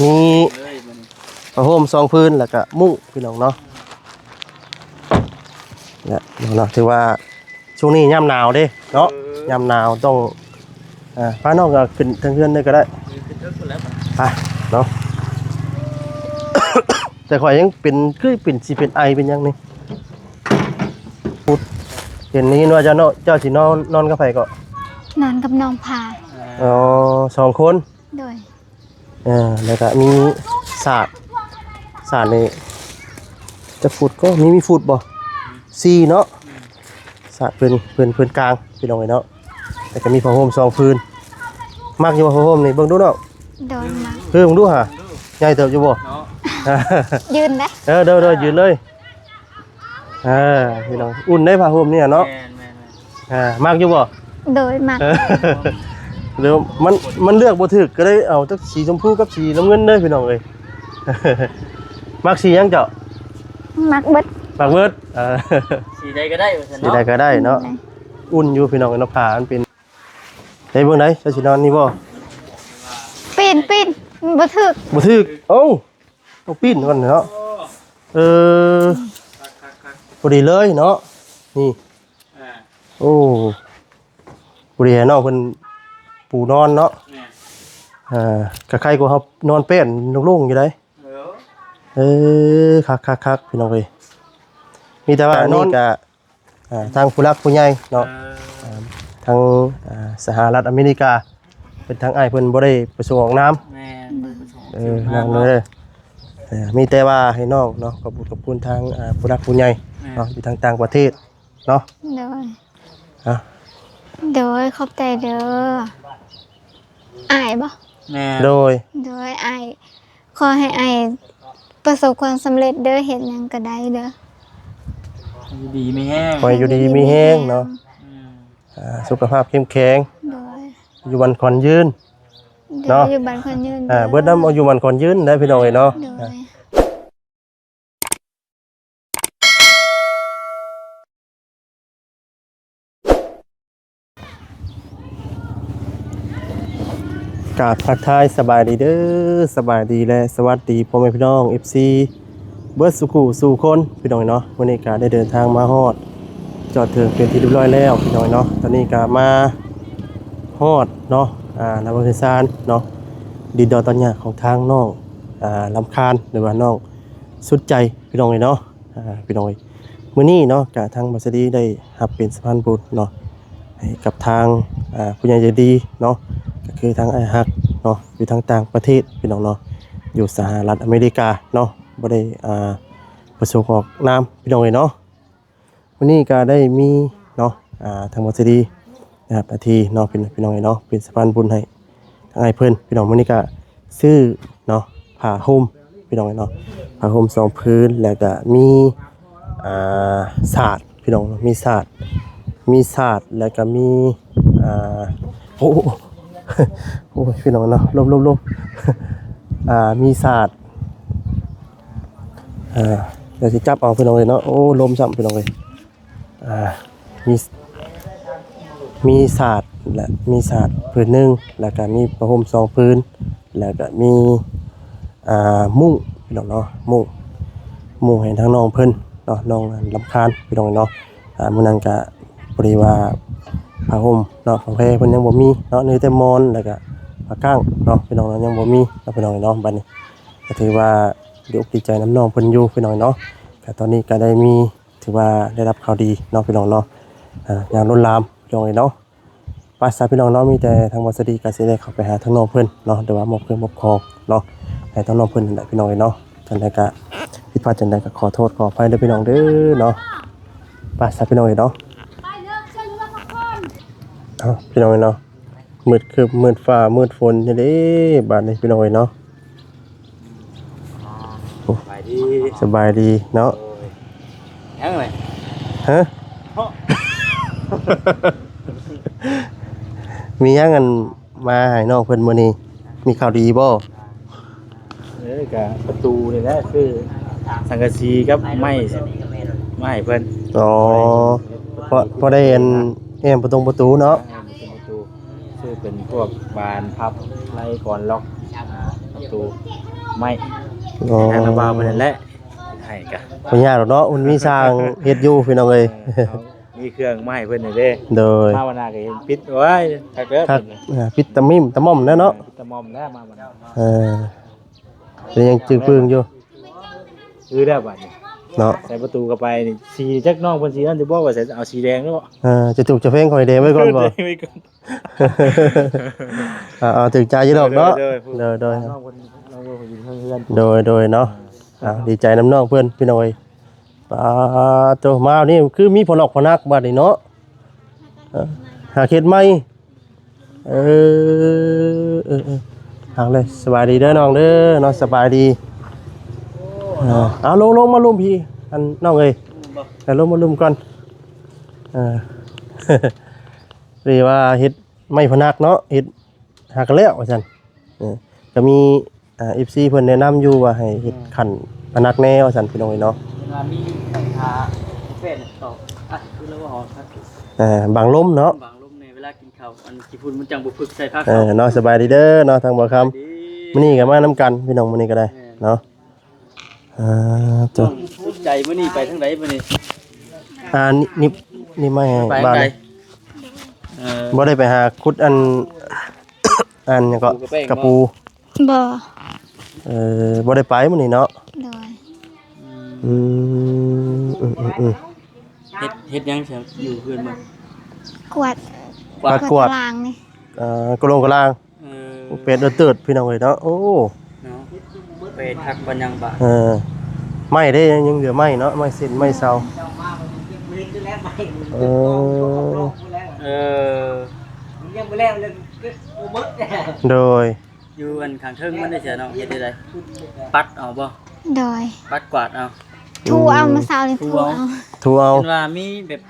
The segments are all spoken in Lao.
ມີ ເລີຍມື້ນີ້ ຜ້າຫົ່ມສອງຜືນ ແລ້ວກະມຸ້ງພີ່ນ້ອງເນາະ. ແລະເນາະ ຖືວ່າຊ່ວງນີ້ຍາມໜາວເດ້ເນາະ. ເອີ ຍາມໜາວຕ້ອງ ອ່າ ພານ້ອງກໍຂຶ້ນເທິງເຮືອນເລີຍກໍໄດ້. ເອີ ຂຶ້ນເທິງພຸ້ນແຫຼະ ໄປເນາະ. ແຕ່ຂ້ອຍຍັງເປັນ ຄືເປັນ ຊິເປັນໄອເປັນຫຍັງນີ້. ພຸດ ເຫັນໄດ້ຍິນວ່າເຈົ້າເນາະ ເຈົ້າຊິນອນ ນອນກັບໃຜເກາະ? ນອນກັບນ້ອງພາ. ອໍ ສອງຄົນ. ໂດຍ. ເອີ ແລ້ວກະມີສາດ ສາດນີ້ຈັກຟຸດກໍມີ ມີຟຸດບໍ່? ສີ່ເນາະ. ສາດເພິ່ນ ເພິ່ນ ເພິ່ນກາງພີ່ນ້ອງເອີຍເນາະ. ແລ້ວກະມີຜ້າຫົ່ມສອງຜືນ. ມັກຢູ່ບໍ່ຜ້າຫົ່ມນີ້? ເບິ່ງດູນ້ອງ. ໂດຍ ມັກ. ເບິ່ງດູຫາ ໃຫຍ່ເຕີບຢູ່ບໍ່? ເນາະ ຢືນໄດ້. ເອີ ໂດຍໆ ຢືນເລີຍ. ອ່າ ພີ່ນ້ອງ ອຸ່ນໄດ໋ຜ້າຫົ່ມນີ້ເນາະ. ແມ່ນໆໆ. ອ່າ ມັກຢູ່ບໍ່? ໂດຍ ມັກ. ເອີ ແລ້ວມັນ ມັນເລືອກບໍ່ຖືກ ກໍໄດ້ເອົາຈັກສີຊົມພູກັບສີນ້ຳເງິນເດີພີ່ນ້ອງເອີຍ. ມັກສີຫຍັງເຈົ້າ? ມັກເບິດ. ມັກເບິດ. ເອີ ສີໃດກໍໄດ້ວ່າຊັ້ນເນາະ. ສີໃດກໍໄດ້ເນາະ. ອືມ ອຸ່ນຢູ່ພີ່ນ້ອງເນາະ ຜ້າມັນເປັນ. ໄດ້ເບິ່ງໄດ໋ ເຈົ້າຊິນອນນີ້ບໍ່? ປີນ ປີນ ບໍ່ຖືກ. ບໍ່ຖືກ. ເອົ້າ ຕ້ອງປີ້ນກ່ອນເນາະ. ເອີ ພໍດີເລີຍເນາະ ນີ້. ໂອ້ ພໍດີໃຫ້ນ້ອງເພິ່ນປູນອນເນາະ. ອ່າ ກະໄຄກວ່າເຮົານອນແປ້ນໂລ່ງໆຢູ່ໃດ໋. ເອີ ເອີ ຄັກໆໆ ພີ່ນ້ອງເອີຍ. ມີແຕ່ວ່າ ອັນນີ້ ນອນກະ ອ່າ ທາງຜູ້ຫຼັກຜູ້ໃຫຍ່ເນາະ. ເອີ ອ່າ ທາງ ອ່າ ສະຫະລັດອາເມລິກາ ເພິ່ນ ທາງອ້າຍເພິ່ນບໍ່ໄດ້ປະສົງອອກນາມ. ແມ່ນ ບໍ່ໄດ້ປະສົງອອກ ເອີ ນາມເນາະ. ເອີ ມີແຕ່ວ່າໃຫ້ນ້ອງເນາະ ຂອບຄຸນ ຂອບຄຸນທາງ ອ່າ ຜູ້ຫຼັກຜູ້ໃຫຍ່ ແມ່ນ ເນາະ ຢູ່ທາງຕ່າງປະເທດເນາະ. ໂດຍ. ອ່ະ ໂດຍ ຂອບໃຈເດີ. ອ້າຍບໍ? ແມ່ນ. ໂດຍ ໂດຍ ອ້າຍ ຂໍໃຫ້ອ້າຍປະສົບຄວາມສຳເລັດເດີ ເຮັດຫຍັງກໍໄດ້ເດີ. ຢູ່ດີມີແຮງ ຂໍໃຫ້ຢູ່ດີມີແຮງເນາະ. ອືມ ອ່າ ສຸຂະພາບເຂັ້ມແຂງ. ໂດຍ. ຢູ່ໝັ້ນຂວັນຍືນ ໂດຍ ເນາະ. ຢູ່ໝັ້ນຂວັນຍືນ. ອ່າ ເບີດນຳ ເອົາຢູ່ໝັ້ນຂວັນຍືນເດີພີ່ນ້ອງເອີຍເນາະ. ໂດຍ. ອ່າ ກາບທັກທາຍສະບາຍດີເດີ ສະບາຍດີ ແລະ ສະຫວັດດີພໍ່ແມ່ພີ່ນ້ອງ ເອັຟຊີ ເບິດສູ່ຄູ່ສູ່ຄົນ ພີ່ນ້ອງເນາະ. ມື້ນີ້ກະໄດ້ເດີນທາງມາຮອດ ຈອດເຖິງເປັນທີ່ຮຽບຮ້ອຍແລ້ວ ພີ່ນ້ອງເນາະ. ຕອນນີ້ກະມາຮອດເນາະ ອ່າ ນະຄອນເຮືອນຊານເນາະ ດິນດອນຕອນຫຍ້າຂອງທາງນ້ອງ ອ່າ ລຳຄານ ຫຼືວ່ານ້ອງສຸດໃຈ ພີ່ນ້ອງເອີຍເນາະ. ອ່າ ພີ່ນ້ອງເອີຍ ມື້ນີ້ເນາະ ກະທາງບ່າວສາລີໄດ້ຮັບເປັນສະພານບຸນເນາະ ໃຫ້ກັບທາງ ອ່າ ຜູ້ໃຫຍ່ໃຈດີເນາະ ກໍຄືທາງອ້າຍຮັກເນາະ ຢູ່ທາງຕ່າງປະເທດ ພີ່ນ້ອງເນາະ ຢູ່ສະຫະລັດອາເມລິກາເນາະ ບໍ່ໄດ້ ອ່າ ປະສົງອອກນາມ ພີ່ນ້ອງເອີຍເນາະ. ມື້ນີ້ກໍໄດ້ມີເນາະ ອ່າ ທາງບ່າວສາລີໄດ້ຮັບໜ້າທີ່ເນາະ ເປັນ ພີ່ນ້ອງເອີຍເນາະ ເປັນສະພານບຸນໃຫ້ ທາງອ້າຍເພິ່ນ ພີ່ນ້ອງ. ມື້ນີ້ກະຊື້ເນາະ ຜ້າຫົ່ມ ພີ່ນ້ອງເນາະ ຜ້າຫົ່ມສອງຜືນ ແລ້ວກະມີ ອ່າ ສາດ ພີ່ນ້ອງເນາະ ມີສາດ ມີສາດ ແລ້ວກະມີ ອ່າ ໂອ້ ໂອ້ຍ ພີ່ນ້ອງເນາະ ລົມ ລົມ ລົມ ອ່າ ມີສາດ ອ່າ ດຽວຊິຈັບເອົາ ພີ່ນ້ອງເອີຍເນາະ. ໂອ້ ລົມຊ້ຳ ພີ່ນ້ອງເອີຍ. ອ່າ ມີ ມີສາດ ແລະ ມີສາດຜືນໜຶ່ງ ແລ້ວກະມີຜ້າຫົ່ມສອງຜືນ ແລ້ວກະມີ ອ່າ ມຸ້ງ ພີ່ນ້ອງເນາະ ມຸ້ງ ມຸ້ງໃຫ້ທາງນ້ອງເພິ່ນເນາະ ນ້ອງລຳຄານ ພີ່ນ້ອງເນາະ. ອ່າ ມື້ນັ້ນກະພໍດີວ່າຜ້າຫົ່ມເນາະ ຜ້າແພເພິ່ນຍັງບໍ່ມີເນາະ ມີແຕ່ໝອນ ແລ້ວກະຜ້າກ້າງເນາະ ພີ່ນ້ອງເນາະ ຍັງບໍ່ມີເນາະ ພີ່ນ້ອງເນາະ. ບັດນີ້ກະຖືວ່າດີອົກດີໃຈນຳນ້ອງເພິ່ນຢູ່ ພີ່ນ້ອງເນາະ. ກະຕອນນີ້ກະໄດ້ມີ ຖືວ່າໄດ້ຮັບຂ່າວດີເນາະ ພີ່ນ້ອງເນາະ ອ່າ ຢ່າງລົ້ນຫຼາມ ພີ່ນ້ອງເອີຍເນາະ. ໄປຊະ ພີ່ນ້ອງເນາະ ມີແຕ່ທາງບ່າວສາລີກໍຊິໄດ້ເຂົ້າໄປຫາທາງນ້ອງເພິ່ນເນາະ ຫຼືວ່າມອບເຄື່ອງມອບຂອງເນາະ ໃຫ້ທາງນ້ອງເພິ່ນນັ້ນແຫຼະ ພີ່ນ້ອງເອີຍເນາະ. ຈັ່ງໃດກໍຜິດພາດຈັ່ງໃດກໍຂໍໂທດຂໍອະໄພເດີ ພີ່ນ້ອງເດີເນາະ. ໄປຊະ ພີ່ນ້ອງເອີຍເນາະ ເອົາ ພີ່ນ້ອງເອີຍເນາະ. ມືດຄຶບ ມືດຟ້າ ມືດຝົນຢູ່ເດ້ບາດນີ້ ພີ່ນ້ອງເອີຍເນາະ. ໂອ້ ສະບາຍດີ ສະບາຍດີເນາະ. ໂອ້ຍ ຫຍັງເລີຍ ຮະ ເນາະ ມີຫຍັງ ອັນ ມາໃຫ້ນ້ອງເພິ່ນມື້ນີ້ ມີຂ່າວດີບໍ່? ເອີ ກະປະຕູນີ້ແຫຼະ ຊື້ສັງກະສີກັບໄມ້ມາໃຫ້ເພິ່ນ. ອໍ ພໍ ພໍໄດ້ອັນແອ້ມປະຕົງປະຕູເນາະ. ເອີ ປະຕົງປະຕູ ຊື້ເປັນພວກບານພັບ ໄລກອນລັອກ ອ່າ ປະຕູໄມ້ ອໍ ໃຫ້ທາງລາວບ່າວເພິ່ນນັ້ນແຫຼະ ໃຫ້ກະ ບໍ່ຍາກດອກເນາະ ມັນມີຊ່າງເຮັດຢູ່ພີ່ນ້ອງເອີຍ ເອີ ເຮົາມີເຄື່ອງມາໃຫ້ເພິ່ນນີ້ເດ້ ໂດຍ ມາວັນໜ້າກໍເຫັນປິດ ໂອ້ຍ ຄັກເດີ ຄັກ ເອີ ປິດຕະມິ້ມຕະໝ່ອມແລ້ວເນາະ ເອີ ປິດຕະໝ່ອມແລ້ວ ມາວັນໜ້າ ເອີ ເປັນຫຍັງຈຶ່ງປຶ້ງຢູ່ ຄືແລ້ວບັດນີ້ເນາະ ໃສ່ປະຕູເຂົ້າໄປນີ້ ສີຈັກນ້ອງເພິ່ນສີນັ້ນຢູ່ບໍ່ ວ່າໃສ່ເອົາສີແດງເນາະ ເອີ ຈະຖືກຈະເພງຂ້ອຍແດງໄວ້ກ່ອນບໍ່ ແດງໄວ້ກ່ອນ ເອົາ ເອົາ ຖືກໃຈຢູ່ດອກເນາະ ໂດຍ ໂດຍ ໂດຍ ເນາະ ອ່າ ດີໃຈນຳນ້ອງເພິ່ນພີ່ນ້ອງເອີຍ ປາໂຕ ມານີ້ຄືມີພໍ່ນອກພໍ່ນັກບັດນີ້ເນາະ ເອີ ຫາເຮັດໃໝ່ ເອີ ເອີ ເອີ ເອົາເລີຍ ສະບາຍດີເດີນ້ອງເດີເນາະ ສະບາຍດີ ເອີ ເອົາ ລົງ ລົງມາລຸ່ມພີ້ ອັນນ້ອງເອີຍ ເອົາ ລົງມາລຸ່ມກ່ອນ ເອີ ເລີຍວ່າເຮັດໄມ້ພະນັກເນາະ ເຮັດຫາກະແລ້ວວ່າຊັ້ນ ເອີ ກໍມີ ອ່າ ເອັຟຊີ ເພິ່ນແນະນຳຢູ່ວ່າໃຫ້ເຮັດ ອືມ ຂັ້ນພະນັກແດ່ວ່າຊັ້ນ ພີ່ນ້ອງເອີຍເນາະ ເພິ່ນວ່າມີບັນຫາແຟນຕອບ ອ່ະ ຄືລາວເວົ້າ ອ່າ ບັງລົມເນາະ ບັງລົມແດ່ ເວລາກິນເຂົ້າ ອັນຂີ້ຝຸ່ນມັນຈັ່ງບໍ່ຝຶກໃສ່ພາກ ເອີ ເຂົ້າ ເນາະ ສະບາຍດີເດີເນາະ ທາງບ່າວຄຳ ສະບາຍດີ ມື້ນີ້ກໍມານຳກັນ ພີ່ນ້ອງ ມື້ນີ້ກໍໄດ້ ແມ່ນ ເນາະ ອ່າ ຕົວໃຈມື້ນີ້ໄປທາງໃດມື້ນີ້ ອ່າ ນີ້ ນີ້ ນີ້ໄມ້ ໄປທາງໃດ ບ້ານ ເອີ ບໍ່ໄດ້ໄປຫາຂຸດອັນ ອັນຫຍັງເກາະ ປູກະແປ້ງ ກະປູ ບໍ່ ເອີ ບໍ່ໄດ້ໄປມື້ນີ້ເນາະ ໂດຍ ອືມ ອືມ ອືມ ອືມ ເຮັດ ເຮັດຫຍັງຊະ ຢູ່ເຮືອນມັນ ກວາດ ກວາດ ກວາດ ກວາດຕາລາງນີ້ ເອີ ກະໂລງກະລາງ ເອີ ເປັດເຕີດ ພີ່ນ້ອງເອີຍເນາະ ໂອ້ ເນາະ ເປັດຄັກປານຫຍັງບາດ ເອີ ໄມ້ເດ້ ຍັງເຫຼືອໄມ້ເນາະ ໄມ້ເສັ້ນ ໄມ້ເສົາ ເອີ ເອີ ໂດຍ ຢູ່ອັນຂ້າງເທິງມັນໄດ້ຊະເນາະ ເຮັດຈັ່ງໃດ ປັດເອົາບໍ່ ໂດຍ ປັດກວາດເອົາ ຖູເອົາ ມື້ເຊົ້ານີ້ຖູເອົາ ຖູເອົາ ເຫັນວ່າມີແບບ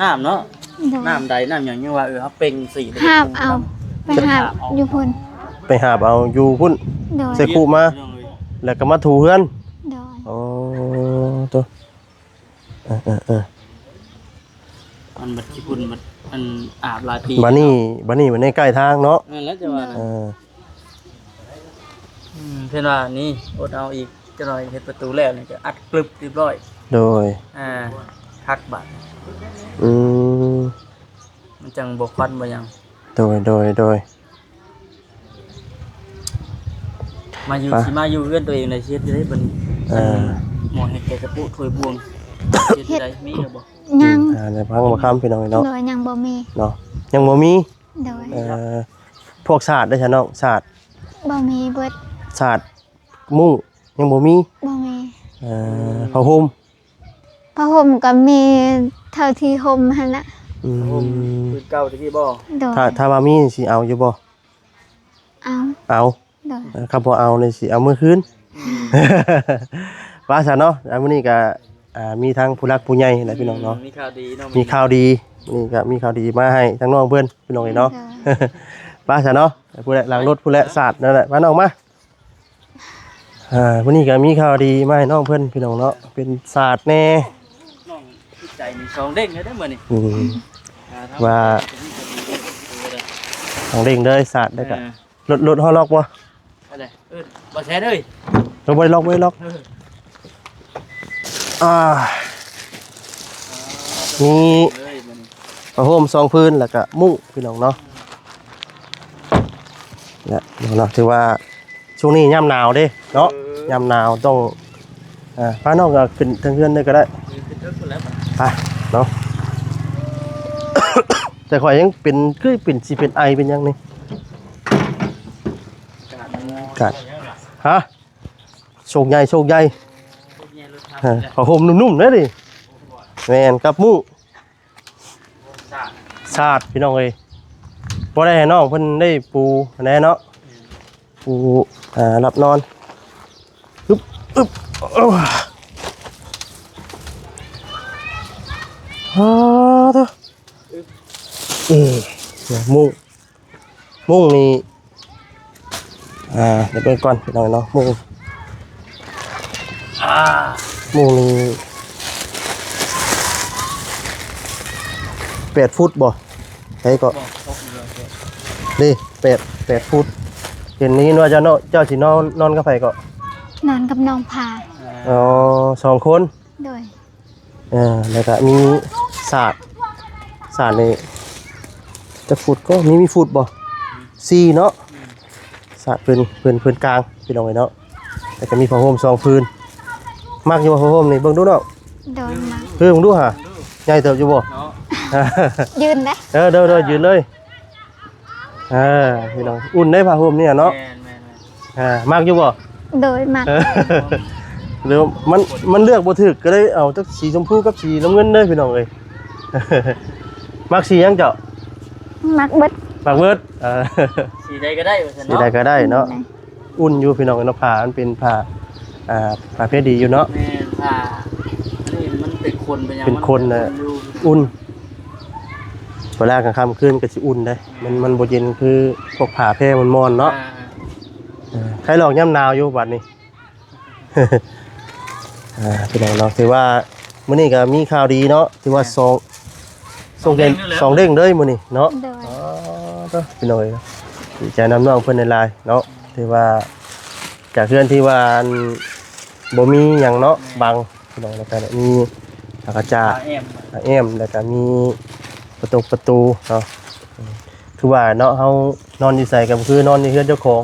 ນ້ຳເນາະ ໂດຍ ນ້ຳໃດນ້ຳຫຍັງ ຍັງວ່າ ເອີ ເຮົາເປັ່ງສີ ຫາບເອົາ ໄປຫາບຢູ່ພຸ້ນ ໄປຫາບເອົາຢູ່ພຸ້ນ ໂດຍ ໃສ່ຄຸມາ ພີ່ນ້ອງເອີຍ ແລ້ວກໍມາຖູເຮືອນ ໂດຍ ໂອ້ ໂຕ ເອີໆໆ ມັນບັດຂີ້ຝຸ່ນບັດ ອັນອາບຫຼາຍປີ ບັດນີ້ ບັດນີ້ມັນໃນໃກ້ທາງເນາະ ນັ້ນແຫຼະຈະວ່ານະ ເອີ ອືມ ເພິ່ນວ່ານີ້ ອົດເອົາອີກຈັກໜ້ອຍ ເຮັດປະຕູແລ້ວນີ້ກໍອັດກຶບຮຽບຮ້ອຍ ໂດຍ ອ່າ ຄັກບາດ ອືມ ມັນຈັ່ງບໍ່ຄວັນບໍ່ຫຍັງ ໂດຍ ໂດຍ ໂດຍ ມາຢູ່ ໄປ ຊິມາຢູ່ເຮືອນຕົວເອງໄດ້ ຊິເຮັດຈັ່ງໃດບັດນີ້ ເອີ ອັນໝໍເຮັດແກງກະປຸຖ້ວຍບ່ວງ ເຮັດ ເຮັດຈັ່ງໃດ ມີແລ້ວບໍ່ ຍັງ ອືມ ອ່າ ໃນພັງບໍ່ຄຳ ພີ່ນ້ອງເນາະ ໂດຍ ຍັງບໍ່ມີເນາະ ຍັງບໍ່ມີ ໂດຍ ເອີ ພວກສາດໄດ້ຊະນ້ອງ ສາດ ບໍ່ມີເບິດ ສາດ ມຸ້ງຍັງບໍ່ມີ ບໍ່ມີ ເອີ ຜ້າຫົ່ມ ຜ້າຫົ່ມກໍມີເທົ່າທີ່ຫົ່ມຫັ້ນລະ ອືມ ຜ້າຫົ່ມຄືເກົ່າແຕ່ກີ້ບໍ່ ໂດຍ ຖ້າ ຖ້າວ່າມີຊິເອົາຢູ່ບໍ່ ເອົາ ເອົາ ໂດຍ ເອີ ຄັນບໍ່ເອົານີ້ຊິເອົາເມືອຄືນ ອືມ ວ່າຊັ້ນເນາະ ອ່າ ມື້ນີ້ກໍ ອ່າ ມີທັງຜູ້ຫຼັກຜູ້ໃຫຍ່ນະ ອືມ ພີ່ນ້ອງເນາະ ມີຂ່າວດີເນາະ ມີຂ່າວດີ ມື້ນີ້ກໍມີຂ່າວດີມາໃຫ້ທັງນ້ອງເພິ່ນ ພີ່ນ້ອງເອີຍເນາະ ໂດຍ ວ່າຊັ້ນເນາະ ຜູ້ໃດຫຼັງລົດ ຜູ້ໃດສາດນັ້ນແຫຼະ ມານ້ອງມາ ອ່າ ມື້ນີ້ກໍມີຂ່າວດີມາໃຫ້ນ້ອງເພິ່ນ ພີ່ນ້ອງເນາະ ເປັນສາດແດ່ ນ້ອງຈິດໃຈນີ້ສອງເດ້ງເລີຍເດ້ມື້ນີ້ ອືມ ອ່າ ວ່າ ສອງເດ້ງເລີຍ ສາດໄດ້ກະ ເອີ ລົດ ລົດເຮົາລັອກບໍ່ ອັນໃດ ເອີ ບໍ່ແຊເດີ ເຮົາບໍ່ໄດ້ລັອກ ບໍ່ໄດ້ລັອກ ເອີ ອ່າ ມີ ເລີຍມື້ນີ້ ຜ້າຫົ່ມສອງຜືນ ແລ້ວກະມຸ້ງ ພີ່ນ້ອງເນາະ ແລະ ເນາະ ຖືວ່າຊ່ວງນີ້ຍາມໜາວເດ້ເນາະ ເອີ ຍາມໜາວຕ້ອງ ອ່າ ພານ້ອງກໍຂຶ້ນເທິງເຮືອນເລີຍກໍໄດ້ ເອີ ຂຶ້ນເທິງພຸ້ນແຫຼະ ໄປເນາະ ແຕ່ຂ້ອຍຍັງເປັນ ຄືເປັນ ຊິເປັນໄອເປັນຫຍັງນີ້ ກາດ ກາດ ຮະ ໂຊກໃຫຍ່ ໂຊກໃຫຍ່ ໂຊກໃຫຍ່ລົດທັບ ເອີ ຜ້າຫົ່ມນຸ້ມໆເດ້ນີ້ ແມ່ນ ກັບມຸ້ງ ສາດ ສາດ ພີ່ນ້ອງເອີຍ ບໍ່ໄດ້ໃຫ້ນ້ອງເພິ່ນໄດ້ປູແນ່ເນາະ ປູ ອ່າ ຫຼັບນອນ ອຶບ ອຶບ ໂອ້ ອາ ໂທ້ ເອີ ມຸ້ງ ມຸ້ງນີ້ ອ່າ ດຽວເບິ່ງກ່ອນ ພີ່ນ້ອງເນາະ ມຸ້ງ ອ່າ ມຸ້ງນີ້ແປດຟຸດບໍ່ ໃດກໍ ບໍ່ ຫົກຢູ່ແລ້ວ ເດ້ ແປດ ແປດຟຸດ ເຫັນໄດ້ຍິນວ່າເຈົ້າເນາະ ເຈົ້າຊິນອນ ນອນກັບໃຜເກາະ? ນອນກັບນ້ອງພາ. ອໍ ສອງຄົນ. ໂດຍ. ເອີ ແລ້ວກະມີສາດ ສາດນີ້ຈັກຟຸດກໍມີ ມີຟຸດບໍ່? ສີ່ເນາະ. ສາດເພິ່ນ ເພິ່ນ ເພິ່ນກາງ ພີ່ນ້ອງເອີຍເນາະ. ແລ້ວກະມີຜ້າຫົ່ມສອງຜືນ. ມັກຢູ່ບໍ່ຜ້າຫົ່ມນີ້? ເບິ່ງດູເນາະ. ໂດຍ ມັກ. ເບິ່ງດູຫາ ໃຫຍ່ເຕີບຢູ່ບໍ່? ເນາະ ຢືນເດ້. ເອີ ໂດຍໆ ຢືນເລີຍ. ເອີ ພີ່ນ້ອງ ອຸ່ນເດ້ຜ້າຫົ່ມນີ້ເນາະ. ແມ່ນໆໆ. ອ່າ ມັກຢູ່ບໍ່? ໂດຍ ມັກ. ເອີ ຫຼືມັນ ມັນເລືອກບໍ່ຖືກ ກໍໄດ້ເອົາຈັກສີຊົມພູກັບສີນ້ຳເງິນເດີ້ ພີ່ນ້ອງເອີຍ. ມັກສີຫຍັງເຈົ້າ? ມັກເບິດ. ມັກເບິດ. ເອີ ສີໃດກໍໄດ້ວ່າຊັ້ນເນາະ. ສີໃດກໍໄດ້ເນາະ. ອືມ. ອຸ່ນຢູ່ ພີ່ນ້ອງເນາະ. ຜ້າມັນເປັນຜ້າ ອ່າ ຜ້າເພດດີຢູ່ເນາະ. ແມ່ນ ຜ້າ ອັນນີ້ມັນເປັນຂົນເປັນຫຍັງ ເປັນຂົນນະ ມັນເປັນຂົນຢູ່ ອຸ່ນ. ເວລາກາງຄ່ຳຄືນກໍຊິອຸ່ນເດ້. ແມ່ນ. ມັນ ມັນບໍ່ເຢັນຄືພວກຜ້າແພມັນມ່ອນເນາະ. ອ່າ ເອີ ໃຄຫຼອກຍາມໜາວຢູ່ບັດນີ້. ອ່າ ພີ່ນ້ອງເນາະ ຖືວ່າມື້ນີ້ກໍມີຂ່າວດີເນາະ ຖືວ່າ ແມ່ນ ສອງ ສອງເດ້ງ ສອງເດ້ງເລີຍມື້ນີ້ເນາະ. ໂດຍ. ອໍ ເດີ ພີ່ນ້ອງເອີຍ ດີໃຈນຳນ້ອງເພິ່ນຫຼາຍໆເນາະ. ຖືວ່າຈາກເຮືອນທີ່ວ່າ ອັນ ບໍ່ມີຫຍັງເນາະ ແມ່ນ ບັງ ພີ່ນ້ອງ ແລ້ວກໍມີຜ້າກະຈາ ຜ້າແອ້ມ ຜ້າແອ້ມ ແລ້ວກໍມີປະຕົງປະຕູເນາະ. ຄືວ່າເນາະ ເຮົານອນຢູ່ໃສກໍຄືນອນຢູ່ເຮືອນເຈົ້າຂອງ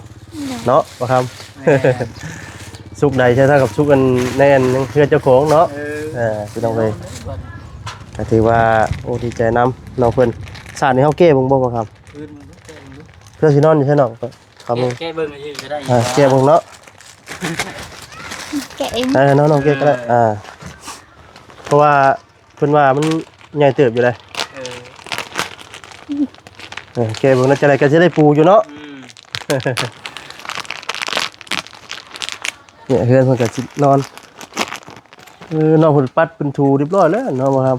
ໂດຍ ເນາະ ບໍ່ຄຳ. ແມ່ນ. ສຸກໃດໃຊ້ເທົ່າກັບສຸກອັນ ໃນອັນເຮືອນເຈົ້າຂອງເນາະ. ເອີ ເອີ ພີ່ນ້ອງເອີຍ ກໍຖືວ່າ ໂອ້ ດີໃຈນຳນ້ອງເພິ່ນ. ສາດນີ້ເຮົາແກ້ເບິ່ງບໍ່ ບໍ່ຄຳ? ຄືນເບິ່ງດູ ແກ້ເບິ່ງດູ ເພື່ອຊິນອນຢູ່ໃສເນາະ? ແກ້ເບິ່ງຢູ່ກໍໄດ້. ອ່າ ແກ້ເບິ່ງເນາະ. ແກ້ເອງ. ເອີ ນ້ອງໆແກ້ກໍໄດ້. ເອີ ອ່າ ເພາະວ່າ ເພິ່ນວ່າມັນໃຫຍ່ເຕີບຢູ່ເດ້. ເອີ ເອີ ແກ້ເບິ່ງເນາະ ຈັ່ງໃດກໍຊິໄດ້ປູຢູ່ເນາະ. ອືມ ເນຍ ເຮືອນເພິ່ນກໍຊິນອນ. ເອີ ນ້ອງເພິ່ນປັດເພິ່ນຖູຮຽບຮ້ອຍແລ້ວເນາະ ບໍ່ຄຳ?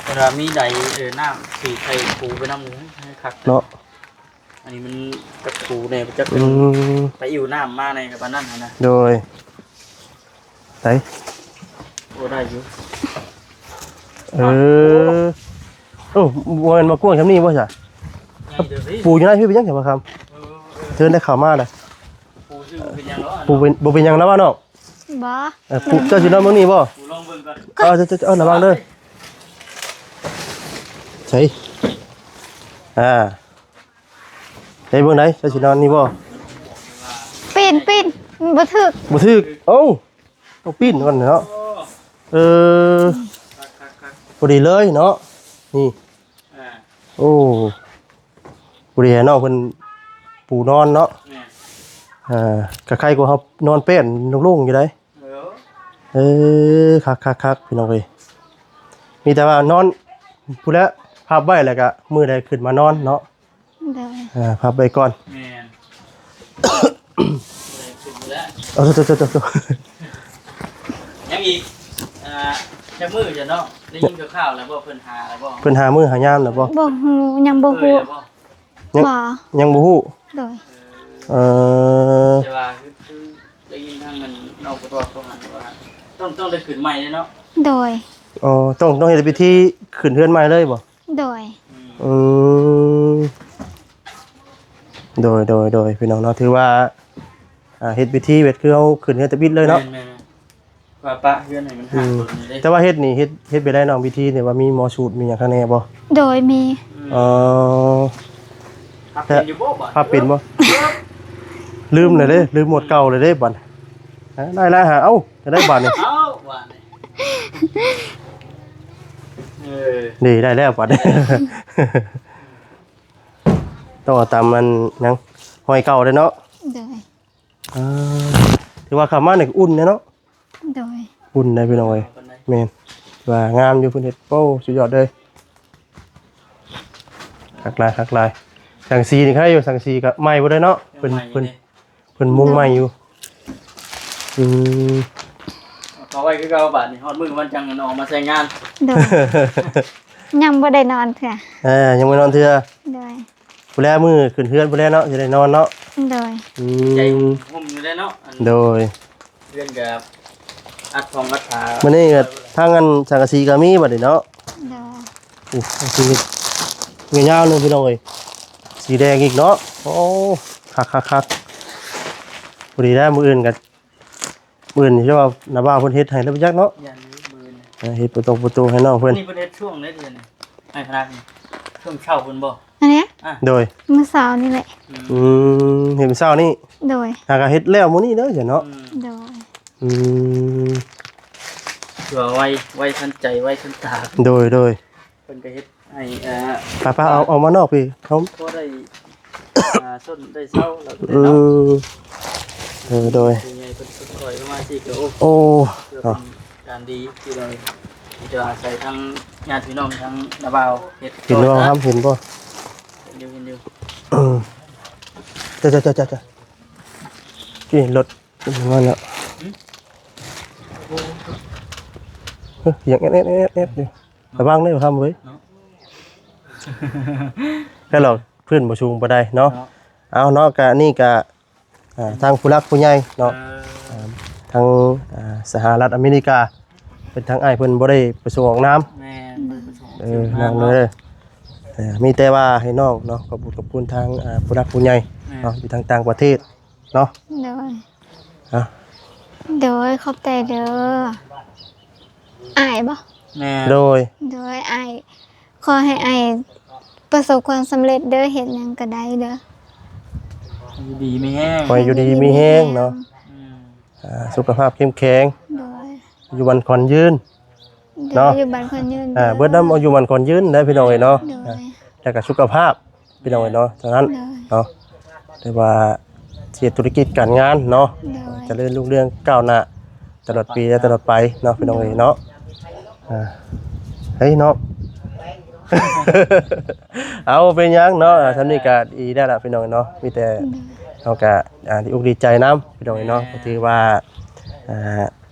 ເວລາມີໃດ ເອີ ນ້ຳສີໄທປູໄປນຳນີ້ໃຫ້ຄັກເນາະ. ອັນນີ້ມັນຈັກປູແດ່ ຈັກ ອືມ ໄປອີ່ວນ້ຳມາແດ່ກັບອັນນັ້ນຫັ້ນນະ. ໂດຍ ໄປ ໂອ້ ໄດ້ຢູ່. ເອີ ໂອ້ ບໍ່ແມ່ນມາກວ້າງຊ່ຳນີ້ບໍ່ຊະ? ປູຢູ່ໃນພີ້ເປັນຫຍັງຊະ ບໍ່ຄຳ? ເອີ ເຊີນໄດ້ເຂົ້າມາລະ ປູຊື່ເປັນຫຍັງເນາະ. ປູເປັນ ບໍ່ເປັນຫຍັງລະວ່ານ້ອງ. ບໍ່ ເອີ ປູ ເຈົ້າຊິນອນເບິ່ງນີ້ບໍ່? ປູລອງເບິ່ງກ່ອນ. ເອີ ເຈົ້າ ເຈົ້າ ເຈົ້າລະວັງເດີ. ໃສ ອ່າ ໄດ້ເບິ່ງໄດ ເຈົ້າຊິນອນນີ້ບໍ່? ປີນ ປີນ ບໍ່ຖືກ ບໍ່ຖືກ. ເອົ້າ ຕ້ອງປີນກ່ອນເນາະ. ເອີ ພໍດີເລີຍເນາະ ນີ້. ໂອ້ ຜູ້ໃດໃຫ້ນ້ອງເພິ່ນປູນອນເນາະ. ແມ່ນ ເອີ ກໍໄຄກວ່າເຮົານອນແປ້ນໂລ່ງໆຢູ່ໃດ. ເອີ ເອີ ຄັກໆໆ ພີ່ນ້ອງເອີຍ ມີແຕ່ວ່ານອນພຸ້ນແຫຼະ ພັບໄວ້ ແລ້ວກໍມື້ໃດຂຶ້ນມານອນເນາະ. ໂດຍ ເອີ ພັບໄວ້ກ່ອນ. ແມ່ນ ເອົາ ໂຕໆໆ ຍັງອີກ ອ່າ ຈັກມື້ຈະເນາະ ໄດ້ຍິນຂ່າວໆແລ້ວບໍ່ ເພິ່ນຫາແລ້ວບໍ່? ເພິ່ນຫາມື້ຫາຍາມແລ້ວບໍ່? ບໍ່ຮູ້ ຍັງບໍ່ຮູ້. ຍັງ ບໍ່ ຍັງບໍ່ຮູ້. ໂດຍ ເອີ ແຕ່ວ່າຄື ຄືໄດ້ຍິນທາງນັ້ນນ້ອງກະຕອກເຂົາຫັ້ນວ່າ ຕ້ອງ ຕ້ອງໄດ້ຂຶ້ນໃໝ່ເດ້ເນາະ. ໂດຍ ອໍ ຕ້ອງ ຕ້ອງເຮັດພິທີຂຶ້ນເຮືອນໃໝ່ເລີຍບໍ່? ໂດຍ ອືມ ອືມ ໂດຍ ໂດຍ ໂດຍ ພີ່ນ້ອງເນາະ ຖືວ່າ ອ່າ ເຮັດພິທີແບບຄືເຮົາຂຶ້ນເຮືອນທຳອິດເລີຍເນາະ. ແມ່ນໆ ວ່າປະເຮືອນໃຫ້ມັນຫ່າງ ອືມ ຕົນນີ້ເດ້. ແຕ່ວ່າເຮັດນີ້ ເຮັດ ເຮັດແບບໃດນ້ອງ ພິທີນີ້ ວ່າມີໝໍສູດ ມີຫຍັງຂ້າງໃນບໍ່? ໂດຍ ມີ. ອືມ ອໍ ພັບເປັນຢູ່ບໍ່ບາດ? ພັບເປັນບໍ່? ລືມແລ້ວເດ້ ລືມໝົດເກົ່າແລ້ວເດ້ບາດ. ໄດ້ແລ້ວຫາ ເອົ້າ ຈະໄດ້ບາດນີ້. ເອົ້າ ບາດນີ້ ເອີ ນີ້ໄດ້ແລ້ວບາດນີ້. ຕ້ອງເອົາຕາມອັນຫຍັງ ຮອຍເກົ່າເດ້ເນາະ. ໂດຍ ອ່າ ຖືວ່າເຂົ້າມານີ້ກໍອຸ່ນແດ່ເນາະ. ໂດຍ ອຸ່ນໄດ໋ພີ່ນ້ອງເອີຍ. ແມ່ນ ວ່າງາມຢູ່ ເພິ່ນເຮັດ ໂອ້ ສຸດຍອດເລີຍ ຄັກຫຼາຍ ຄັກຫຼາຍ. ສັງກະສີນີ້ໃຄຢູ່ ສັງກະສີກໍໃໝ່ບໍ່ໄດ້ເນາະ. ເພິ່ນ ເພິ່ນ ເພິ່ນມຸງໃໝ່ຢູ່. ອືມ ເອົາໄວ້ຄືເກົ່າບາດນີ້ ຮອດມື້ມັນຈັ່ງເອົາອອກມາໃຊ້ງານ. ໂດຍ ຍັງບໍ່ໄດ້ນອນເທື່ອ. ເອີ ຍັງບໍ່ນອນເທື່ອ. ໂດຍ ພຸ້ນແຫຼະ ມື້ຂຶ້ນເຮືອນພຸ້ນແຫຼະເນາະ ຊິໄດ້ນອນເນາະ. ໂດຍ ອືມ ໃຈຫົ່ມຢູ່ແລ້ວເນາະ. ໂດຍ ເຮືອນກໍອັດຂອງອັດຝາ ມື້ນີ້ກໍທາງອັນສັງກະສີກໍມີບັດນີ້ເນາະ. ໂດຍ ໂອ້ ຊີວິດຍາວໆ ໜຶ່ງພີ່ນ້ອງເອີຍ ສີແດງອີກເນາະ. ໂອ້ ຄັກໆໆ ພໍດີແລ້ວ ມື້ອື່ນກໍ ມື້ອື່ນຊິວ່ານ້າບ່າວເພິ່ນເຮັດໃຫ້ແລ້ວບໍ່ຈັກເນາະ ຢ້ານຢູ່ມື້ອື່ນ ເອີ ເຮັດປະຕົງປະຕູໃຫ້ນ້ອງເພິ່ນ ນີ້ເພິ່ນເຮັດຊ່ວງໃດເດືອນນີ້ ອ້າຍພະນັກນີ້ ຊ່ວງເຊົ້າເພິ່ນບໍ່ ອັນເນີ້ຍ ອ່ະ ໂດຍ ມື້ເຊົ້ານີ້ແຫຼະ ອືມ ອືມ ເຮັດມື້ເຊົ້ານີ້ ໂດຍ ຫາກະເຮັດແລ້ວມື້ນີ້ເດີຊັ້ນເນາະ ອືມ ໂດຍ ອືມ ຖືວ່າໄວ ໄວທັນໃຈ ໄວທັນຕາ ໂດຍ ໂດຍ ເພິ່ນກໍເຮັດໃຫ້ ເອີ ປ້າໆ ເອົາ ເອົາມານອກພີ້ ເຮົາ ພໍໄດ້ ອ່າ ຊົນໄດ້ເຊົາແລ້ວ ອືມ ເອີ ໂດຍ ຜູ້ໃຫຍ່ເພິ່ນຊ່ອຍເຂົ້າມາຊີ້ກໍ ໂອ້ ໂອ້ ເພື່ອເປັນການດີທີ່ເຮົາຈະອາໄສທາງຍາດພີ່ນ້ອງທາງນ້າບ່າວເຮັດ ເຫັນບໍ່ ເນາະ ເຫັນບໍ່ ເຫັນຢູ່ ເຫັນຢູ່ ອືມ ຈ້າໆໆໆ ນີ້ລົດ ເຫັນບໍ່ເນາະ ຫຶ ເອີ ສຽງແອດໆໆໆຢູ່ ລະວັງເດີຄຳເວີຍ ເນາະ ແລ້ວເຮົາ ພື້ນບໍ່ສູງປານໃດເນາະ ເນາະ ເອົາເນາະ ກະນີ້ກະ ອ່າ ທາງຜູ້ຫຼັກຜູ້ໃຫຍ່ເນາະ ເອີ ອ່າ ທາງ ອ່າ ສະຫະລັດອາເມລິກາ ເປັນທາງອ້າຍເພິ່ນບໍ່ໄດ້ປະສົງອອກນາມ ແມ່ນ ບໍ່ໄດ້ປະສົງອອກ ເອີ ນາມ ນ້ອງເດີ ເອີ ມີແຕ່ວ່າໃຫ້ນ້ອງເນາະ ຂອບຄຸນ ຂອບຄຸນທາງ ອ່າ ຜູ້ຫຼັກຜູ້ໃຫຍ່ ແມ່ນ ເນາະ ຢູ່ທາງຕ່າງປະເທດເນາະ ໂດຍ ເອົາ ໂດຍ ຂອບໃຈເດີ ອ້າຍບໍ່ ແມ່ນ ໂດຍ ໂດຍ ອ້າຍ ຂໍໃຫ້ອ້າຍປະສົບຄວາມສຳເລັດເດີ ເຮັດຫຍັງກໍໄດ້ເດີ ຢູ່ດີມີແຮງ ຂໍໃຫ້ຢູ່ດີມີແຮງເນາະ ອືມ ອ່າ ສຸຂະພາບເຂັ້ມແຂງ ໂດຍ ອາຍຸໝັ້ນຂວັນຍືນ ໂດຍ ເນາະ ອາຍຸໝັ້ນຂວັນຍືນ ອ່າ ເບີດນຳອາຍຸໝັ້ນຂວັນຍືນເດີພີ່ນ້ອງເອີຍເນາະ ໂດຍ ອ່າ ແລ້ວກໍສຸຂະພາບ ພີ່ນ້ອງເອີຍເນາະ ເທົ່ານັ້ນ ໂດຍ ເນາະ ແຕ່ວ່າເຮັດທຸລະກິດການງານເນາະ ໂດຍ ຈະເລີນຮຸ່ງເຮືອງກ້າວໜ້າຕະຫຼອດປີ ແລະ ຕະຫຼອດໄປເນາະ ພີ່ນ້ອງເອີຍເນາະ ອ່າ ເຮີ້ຍເນາະ ເອົາ ບໍ່ເປັນຫຍັງເນາະ ອ່າ ຊ່ຳນີ້ກໍດີແລ້ວລະ ພີ່ນ້ອງເນາະ ມີແຕ່ ໂດຍ ເຮົາກໍ ອ່າ ດີອົກດີໃຈນຳ ພີ່ນ້ອງເອີຍເນາະ ແມ່ນ ກໍຖືວ່າ ອ່າ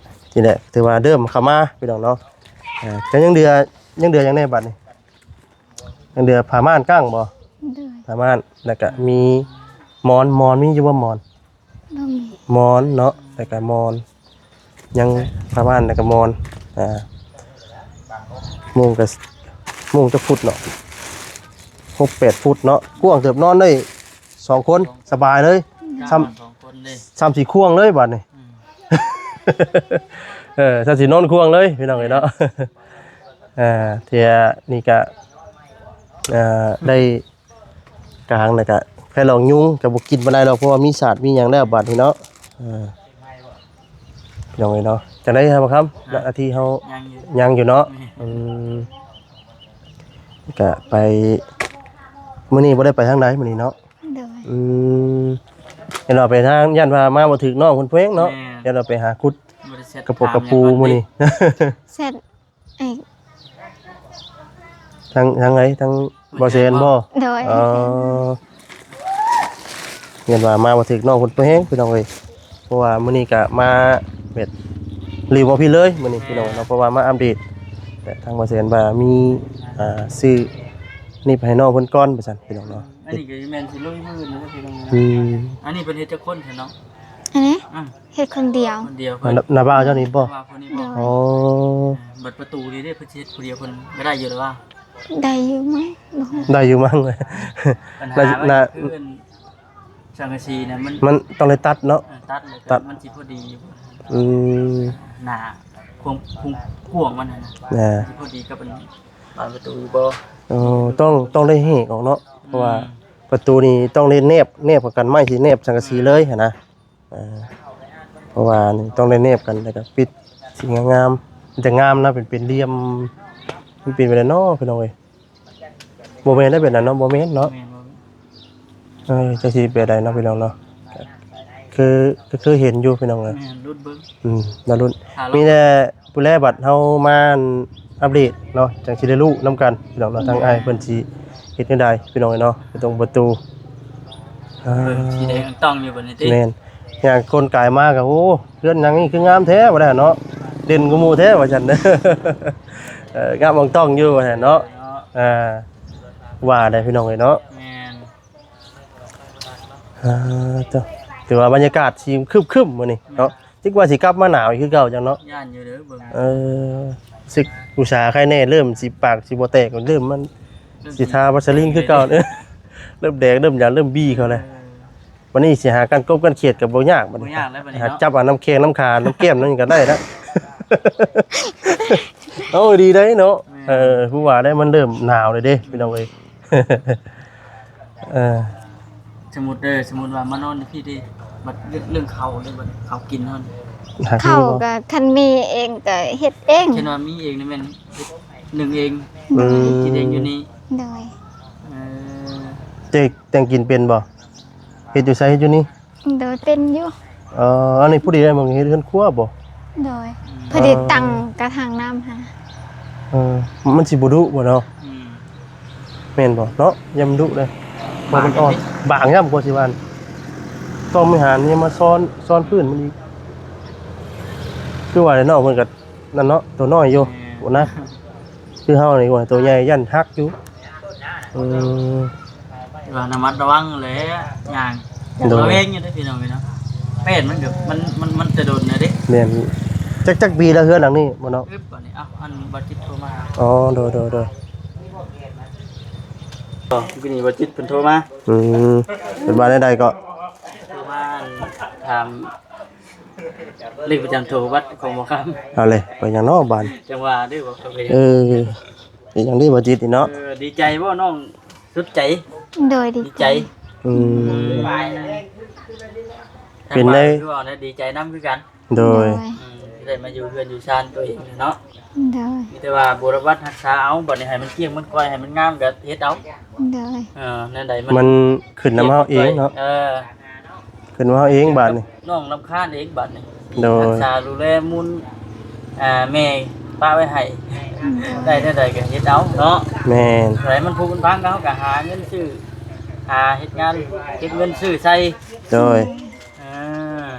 ນີ້ແຫຼະ ຖືວ່າເລີ່ມເຂົ້າມາ ພີ່ນ້ອງເນາະ ອ່າ ກໍຍັງເຫຼືອ ຍັງເຫຼືອຫຍັງແດ່ບັດນີ້? ຍັງເຫຼືອຜ້າມ່ານກ້າງບໍ່? ໂດຍ ຜ້າມ່ານ ແລ້ວກະມີໝອນ ໝອນມີຢູ່ບໍ່ໝອນ? ບໍ່ມີ ໝອນເນາະ ແລ້ວກະໝອນ ຍັງຜ້າມ່ານ ແລ້ວກະໝອນ ອ່າ ມຸ້ງກະ ມຸ້ງຈັກຟຸດເນາະ? ຫົກແປດຟຸດເນາະ ກວ້າງເຕີບ ນອນໄດ້ສອງຄົນສະບາຍເລີຍ ໂດຍ ຊ່ຳ ສອງຄົນເລີຍ ຊ່ຳຊິຄວງເລີຍບາດນີ້ ອືມ ເອີ ຊ່ຳຊິນອນຄວງເລີຍ ພີ່ນ້ອງເອີຍເນາະ ເອີ ເທື່ອນີ້ກະ ເອີ ໄດ້ກາງແລ້ວກະ ໄຟຫຼອກຍຸງກະບໍ່ກິນປານໃດດອກ ເພາະວ່າມີສາດມີຫຍັງແລ້ວບາດນີ້ເນາະ ເອີ ພີ່ນ້ອງເອີຍເນາະ ຈັ່ງໃດຮະ ບ່າວຄຳ ນະ ໜ້າທີ່ເຮົາ ຍັງຢູ່ ຍັງຢູ່ເນາະ ແມ່ນ ອືມ ກະໄປ ມື້ນີ້ບໍ່ໄດ້ໄປທາງໃດມື້ນີ້ເນາະ? ໂດຍ ອືມ ຢ້ານວ່າໄປທາງ ຢ້ານວ່າມາບໍ່ຖືກນ້ອງເພິ່ນແພງເນາະ ແມ່ນ ຢ້ານວ່າໄປຫາຂຸດ ບໍ່ໄດ້ແຊັດ ກະປົກກະປູ ຖາມຫຍັງ ມື້ນີ້ ແຊັດ ເອີ ທາງ ທາງໃດ ທາງບໍ່ແຊນບໍ່? ໂດຍ ອໍ ຢ້ານວ່າມາບໍ່ຖືກນ້ອງເພິ່ນແພງ ພີ່ນ້ອງເອີຍ ເພາະວ່າມື້ນີ້ກະມາແບບຣີບເອົາພີ້ເລີຍມື້ນີ້ ພີ່ນ້ອງເນາະ ເພາະວ່າມາອັບເດດ ແຕ່ທາງບໍ່ແຊນວ່າມີ ອ່າ ຊື້ນີ້ໄປໃຫ້ນ້ອງເພິ່ນກ່ອນວ່າຊັ້ນ ພີ່ນ້ອງເນາະ ອັນນີ້ກໍແມ່ນຊິລຸຍມື້ອື່ນເນາະ ພີ່ນ້ອງເນາະ ອືມ ອັນນີ້ເພິ່ນເຮັດຈັກຄົນຊະເນາະ? ອັນນີ້ ອືມ ເຮັດຄົນດຽວ ຄົນດຽວ ເພິ່ນ ນ້າ ນ້າບ່າວເຈົ້ານີ້ບໍ່? ນ້າບ່າວເພິ່ນນີ້ບໍ່? ອໍ ເອີ ບັດປະຕູນີ້ເດ້ ເພິ່ນຊິເຮັດຜູ້ດຽວ ເພິ່ນກໍໄດ້ຢູ່ແລ້ວວ່າ? ໄດ້ຢູ່ມັ້ງ ບໍ່ຮູ້ ໄດ້ຢູ່ມັ້ງ ບັນຫາມັນ ໜ້າ ຄືອັນ ສັງກະສີນະ ມັນ ມັນຕ້ອງໄດ້ຕັດເນາະ ເອີ ຕັດແລ້ວ ຕັດ ມັນຊິພໍດີຢູ່ ອືມ ໜ້າ ຄວາມ ຄວາມກວ້າງມັນຫັ້ນນະ ອ່າ ມັນຊິພໍດີກັບອັນບານປະຕູຢູ່ບໍ່? ອໍ ຕ້ອງ ຕ້ອງໄດ້ແຫກອອກເນາະ ເພາະວ່າ ອືມ ປະຕູນີ້ຕ້ອງໄດ້ແນບ ແນບກັບກັນ ໄມ້ຊິແນບສັງກະສີເລີຍຫັ້ນນະ ອ່າ ເພາະວ່ານີ້ຕ້ອງໄດ້ແນບກັນ ແລ້ວກໍປິດ ຊິງາມໆ ມັນຈະງາມນະ ເປັນ ເປັນຫຼ່ຽມ ມັນເປັນໄປໄດ້ເນາະ ພີ່ນ້ອງເອີຍ ບໍ່ແມ່ນໄດ້ແບບນັ້ນເນາະ ບໍ່ແມ່ນເນາະ ແມ່ນບໍ່? ເອີ ຈັກຊິແບບໃດເນາະ ພີ່ນ້ອງເນາະ ຄື ຄືເຄີຍເຫັນຢູ່ ພີ່ນ້ອງເອີຍ ແມ່ນ ລຸ້ນເບິ່ງ ອືມ ລະລຸ້ນ ຖ້າເຮົາ ມີແຕ່ ຜູ້ແລ ບັດເຮົາມາອັບເດດເນາະ ຈັ່ງຊິໄດ້ຮູ້ນຳກັນ ພີ່ນ້ອງເນາະ ທາງອ້າຍເພິ່ນຊິເຮັດແນວໃດ ພີ່ນ້ອງເອີຍເນາະ ປະຕົງປະຕູ ອ່າ ເບິ່ງສີແດງອ່ອງຕ່ອງຢູ່ບັດນີ້ຕິ ແມ່ນ ຍ່າງຄົນກາຍມາກໍ ໂອ້ ເຮືອນຫຍັງນີ້ຄືງາມແທ້ ວ່າຊັ້ນເນາະ ເດັ່ນກວ່າໝູ່ແທ້ ວ່າຊັ້ນ ເອີ ງາມອ່ອງຕ່ອງຢູ່ ວ່າຊັ້ນເນາະ ອ່າ ວ່າໄດ້ ພີ່ນ້ອງເອີຍເນາະ ແມ່ນ ອ່າ ໂທ້ ຖືວ່າບັນຍາກາດຊິຄຶ້ມໆ ມື້ນີ້ເນາະ ແມ່ນ ຄິດວ່າຊິກັບມາໜາວອີກຄືເກົ່າຈັງເນາະ ຢ້ານຢູ່ເດີເບິ່ງ ເອີ ສຶກອຸດສາໄຄແນ່ ເລີ່ມຊິປາກຊິບໍ່ແຕກ ເລີ່ມມັນ ເລີ່ມ ຊິທາວັດສະລີນຄືເກົ່າ ເລີ່ມແດງ ເລີ່ມຫຍັງ ເລີ່ມບີເຂົ້າແລ້ວ ເອີ ບັດນີ້ຊິຫາກັນກົບກັນຂຽດກໍບໍ່ຍາກບັດນີ້ ບໍ່ຍາກແລ້ວບັດນີ້ເນາະ ຫາຈັບເອົານ້ຳແຂ້ງນ້ຳຂານ້ຳແກ້ມນັ້ນກໍໄດ້ລະ. ໂອ້ ດີໄດ໋ເນາະ ແມ່ນ ເອີ ຜູ້ວ່າໄດ້ ມັນເລີ່ມໜາວແລ້ວເດ້ ພີ່ນ້ອງເອີຍ. ເອີ ສົມມຸດເດີ ສົມມຸດວ່າມານອນຢູ່ພີ້ເດ້ ບັດເລື່ອງ ເລື່ອງເຂົ້າເດ້ ບັດເຂົ້າກິນເຮົານີ້ ຫາ ເຂົ້າ ກໍຄັນມີເອງກໍເຮັດເອງ ຄັນວ່າມີເອງນີ້ແມ່ນເຮັດ ໜຶ້ງເອງ ອືມ ກິນເອງຢູ່ນີ້ ໂດຍ ເອີ ເຈົ້າແຕ່ງກິນເປັນບໍ່? ເຮັດຢູ່ໃສ? ເຮັດຢູ່ນີ້? ໂດຍ ເປັນຢູ່ ເອີ ອັນນີ້ພໍດີໄດ້ມາເຮັດເຮືອນຄົວບໍ່? ໂດຍ ອືມ ພໍດີຕັ້ງກະຖາງນ້ຳຫັ້ນ ເອີ ມັນຊິບໍ່ດຸບໍ່ເນາະ? ອືມ ແມ່ນບໍ່ເນາະ? ຢ້ານມັນດຸເດ້ ເພາະມັນອ່ອນ ບາງ ບາງຢ້ຳກວ່າຊິວ່າ ຕ້ອງມີຫານນີ້ມາຊ້ອນ ຊ້ອນພື້ນມັນອີກ ຄືວ່າແຫຼະເນາະ ເພິ່ນກໍ ນັ້ນເນາະ ໂຕນ້ອຍຢູ່ ແມ່ນ ໂອ້ນະ ຄືເຮົານີ້ ໂອ້ຍ ໂຕໃຫຍ່ຢ້ານຫັກຢູ່ ອືມ ວ່າລະມັດລະວັງແຫຼະ ຍ່າງ ໂດຍ ລະແວງຢູ່ເດ້ພີ່ນ້ອງເອີຍເນາະ ແປ້ນມັນກໍ ມັນ ມັນ ມັນແຕ່ດົນແລ້ວເດ້ ແມ່ນ ຈັກ ຈັກປີແລ້ວເຮືອນຫຼັງນີ້ບໍ່ເນາະ? ອຶບ ບັດນີ້ ເອົ້າ ອັນບໍ່ຈິດໂທມາ ອໍ ໂດຍ ໂດຍ ໂດຍ ອໍ ມື້ນີ້ບໍ່ຈິດເພິ່ນໂທມາ ອືມ ເພິ່ນວ່າແນວໃດກໍ? ໂທມາຖາມ ເລກປະຈຳໂຕບັດຂອງບໍ່ຄຳ ເອົາເລີຍ ໄປຫຍັງເນາະບາດ ຈັ່ງວ່າເດ້ບໍ່ຄຳ ເອີ ເປັນຫຍັງເດ້ບໍ່ຈິດນີ້ເນາະ ເອີ ດີໃຈບໍ່ນ້ອງ ສຸດໃຈ ໂດຍ ດີໃຈ ດີໃຈ ອືມ ເປັນໄດ ຄືວ່າແນວ ດີໃຈນຳຄືກັນ ໂດຍ ໂດຍ ອືມ ໄດ້ມາຢູ່ເຮືອນຢູ່ຊານຕົວເອງເນາະ ໂດຍ ມີແຕ່ວ່າບົວລະບັດຮັກສາເອົາ ບັດນີ້ໃຫ້ມັນກ້ຽງມັນກ້ອຍ ໃຫ້ມັນງາມກໍເຮັດເອົາ ໂດຍ ເອີ ແນວໃດມັນ ມັນຂຶ້ນນຳເຮົາເອງເນາະ ເອີ ຂຶ້ນມາເຮົາເອງບາດນີ້ ນ້ອງລຳຄານເອງບາດນີ້ ໂດຍ ຮັກສາດູແລມູນ ອ່າ ແມ່ປະໄວ້ໃຫ້ ໂດຍ ໄດ້ແນວໃດກໍເຮັດເອົາເນາະ ແມ່ນ ໃຫ້ມັນຜຸມັນພັງ ເຮົາກໍຫາເງິນຊື້ ຫາເຮັດງານເກັບເງິນຊື້ໃຊ້ ໂດຍ ອ່າ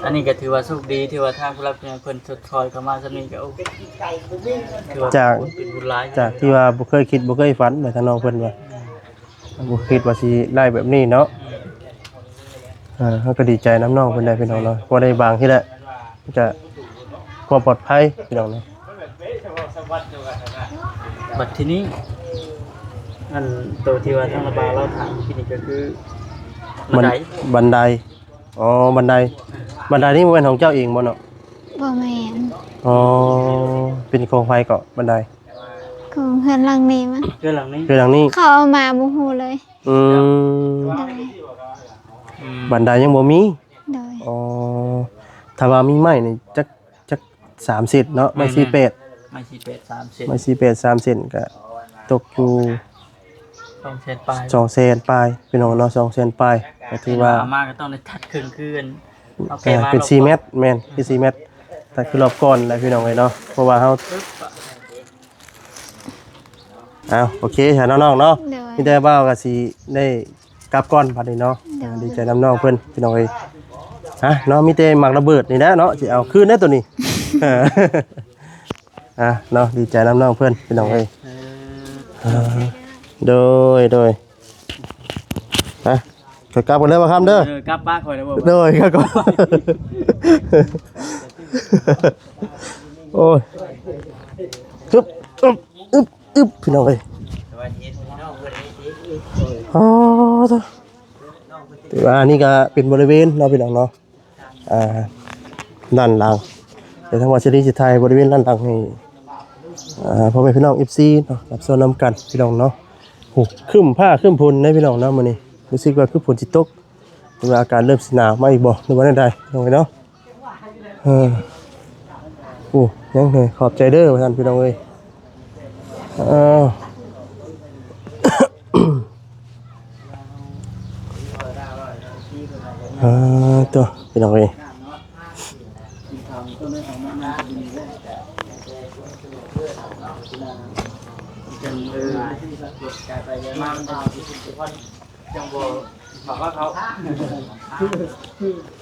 ອັນນີ້ກໍຖືວ່າໂຊກດີ ທີ່ວ່າທາງຜູ້ຫຼັກຜູ້ໃຫຍ່ເພິ່ນຊົດຊ່ອຍເຂົ້າມາສ່ຳນີ້ກໍ ໂອ້ ຖືວ່າ ຈາກ ເປັນບຸນຫຼາຍ ຈາກທີ່ວ່າບໍ່ເຄີຍຄິດບໍ່ເຄີຍຝັນ ແມ່ນ ທາງນ້ອງເພິ່ນວ່າ ອືມ ບໍ່ຄິດວ່າຊິໄດ້ແບບນີ້ເນາະ ອືມ ເອີ ເຮົາກໍດີໃຈນຳນ້ອງເພິ່ນໄດ໋ພີ່ນ້ອງເນາະ ພໍໄດ້ບາງທີແຫຼະ ກະຄວາມປອດໄພພີ່ນ້ອງເນາະ ບັດທີນີ້ ອັນໂຕທີ່ວ່າທາງລະບາວລາວຖາມກີ້ນີ້ກໍຄື ບັນ ບັນໄດ ບັນໄດ ອໍ ບັນໄດ ບັນໄດນີ້ບໍ່ແມ່ນຂອງເຈົ້າເອງບໍ່ເນາະ? ບໍ່ແມ່ນ ອໍ ເປັນຂອງໃຜເກາະບັນໄດ? ຂອງເຮືອນຫຼັງນີ້ມະ ເຮືອນຫຼັງນີ້ ເຮືອນຫຼັງນີ້ ເຂົາເອົາມາບໍ່ຮູ້ເລີຍ ອືມ ໂດຍ ອືມ ບັນໄດຍັງບໍ່ມີ ໂດຍ ອໍ ຖ້າວ່າມີໄມ້ນີ້ຈັກ ຈັກສາມເຊັນເນາະ ໄມ້ສີ່ແປດ ໄມ້ສີ່ແປດສາມເຊັນ ໄມ້ສີ່ແປດສາມເຊັນ ກະຕົກຢູ່ສອງແສນປາຍ ສອງແສນປາຍ ພີ່ນ້ອງເນາະ ສອງແສນປາຍ ກະຖືວ່າ ເອົາມາກໍຕ້ອງໄດ້ຕັດເຄິ່ງຄືນ ເອົາແປມາເປັນສີ່ແມັດ ແມ່ນ ເປັນສີ່ແມັດ ຕັດຄືລອບກ່ອນແຫຼະພີ່ນ້ອງເອີຍເນາະ ເພາະວ່າເຮົາ ເອົາ ໂອເຄ ຫານ້ອງໆເນາະ ໂດຍ ມີແຕ່ບ່າວກໍຊິໄດ້ກັບກ່ອນບັດນີ້ເນາະ ໂດຍ ດີໃຈນຳນ້ອງເພິ່ນພີ່ນ້ອງເອີຍ ຮະ ເນາະ ມີແຕ່ໝາກລະເບີດນີ້ແຫຼະເນາະ ຊິເອົາຄືນເດ້ໂຕນີ້ ອ່າ ເນາະ ດີໃຈນຳນ້ອງເພິ່ນພີ່ນ້ອງເອີຍ ເອີ ໂດຍ ໂດຍ ຮະ ຂ້ອຍກັບກ່ອນເດີບ່າວຄຳເດີ ເອີ ກັບປະຂ້ອຍເດີ ໂດຍ ຄັບ ໂອ້ຍ ອຶບ ອຶບ ອຶບ ອຶບ ພີ່ນ້ອງເອີຍ ອໍ ຖືວ່າອັນນີ້ກໍເປັນບໍລິເວນເນາະ ພີ່ນ້ອງເນາະ ອ່າ ດ້ານຫຼັງ ດຽວທາງບ່າວສາລີຊິຖ່າຍບໍລິເວນດ້ານຫຼັງໃຫ້ ອ່າ ພໍ່ແມ່ພີ່ນ້ອງ ເອັຟຊີ ເນາະ ຮັບຊົມນຳກັນ ພີ່ນ້ອງເນາະ ໂອ້ ຄຶ້ມຟ້າຄຶ້ມຝົນເດ້ ພີ່ນ້ອງເນາະ ມື້ນີ້ ຮູ້ສຶກວ່າຄືຝົນຊິຕົກ ຫຼືວ່າອາກາດເລີ່ມຊິໜາວມາອີກບໍ່ ຫຼືວ່າແນວໃດ ພີ່ນ້ອງເອີຍເນາະ ເອີ ໂອ້ ຍັງເອີຍ ຂອບໃຈເດີ ວ່າຊັ້ນ ພີ່ນ້ອງເອີຍ ເອີ ເອີ ຕົວະ ພີ່ນ້ອງເອີຍ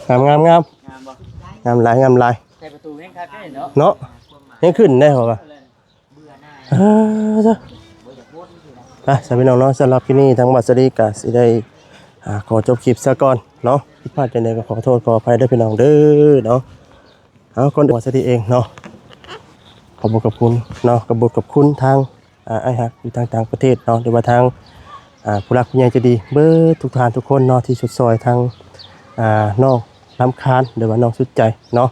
ງາມ ງາມ ງາມ ງາມບໍ່? ງາມຫຼາຍ ງາມຫຼາຍ ໃສ່ປະຕູແຮງຄັກເດ້ເນາະ ເນາະ ແຮງຂຶ້ນໄດ້ເຂົາວ່າ ເອີ ເຈົ້າ ອ່ະ ສຳລັບພີ່ນ້ອງເນາະ ສຳລັບຄລິບນີ້ທາງບ່າວສາລີກະຊິໄດ້ ອ່າ ຂໍຈົບຄລິບຊະກ່ອນເນາະ ຜິດພາດຈັ່ງໃດກໍຂໍໂທດຂໍອະໄພເດີພີ່ນ້ອງເດີເນາະ ເອົາ ກ່ອນອື່ນບ່າວສາລີເອງເນາະ ຂອບຄຸນ ຂອບຄຸນເນາະ ຂອບຄຸນ ຂອບຄຸນທາງ ອ່າ ອ້າຍຮັກຢູ່ທາງຕ່າງປະເທດເນາະ ຫຼືວ່າທາງ ອ່າ ຜູ້ຫຼັກຜູ້ໃຫຍ່ໃຈດີເບິດທຸກທ່ານທຸກຄົນເນາະ ທີ່ຊົດຊ່ອຍທາງ ອ່າ ນ້ອງລຳຄານ ຫຼືວ່ານ້ອງສຸດໃຈເນາະ.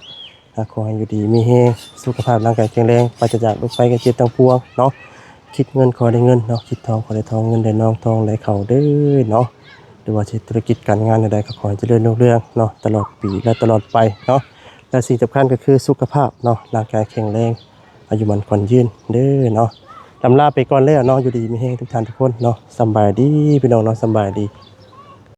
ອ່າ ຂໍໃຫ້ຢູ່ດີມີແຮງ ສຸຂະພາບຮ່າງກາຍແຂງແຮງ ປາສະຈາກໂລກໄພໄຂ້ເຈັບທັງປວງເນາະ. ຄິດເງິນຂໍໄດ້ເງິນເນາະ ຄິດທອງຂໍໄດ້ທອງ ເງິນໄດ້ນອງ ທອງໄດ້ເຂົ້າເດີເນາະ. ຫຼືວ່າເຮັດທຸລະກິດການງານແນວໃດ ກໍຂໍໃຫ້ຈະເລີນຮຸ່ງເຮືອງເນາະ ຕະຫຼອດປີ ແລະ ຕະຫຼອດໄປເນາະ. ແລະ ສິ່ງສຳຄັນກໍຄືສຸຂະພາບເນາະ ຮ່າງກາຍແຂງແຮງ ອາຍຸໝັ້ນຂວັນຍືນເດີເນາະ. ລຳລາໄປກ່ອນແລ້ວເນາະ ຢູ່ດີມີແຮງທຸກທ່ານທຸກຄົນເນາະ. ສຳບາຍດີພີ່ນ້ອງເນາະ ສຳບາຍດີ.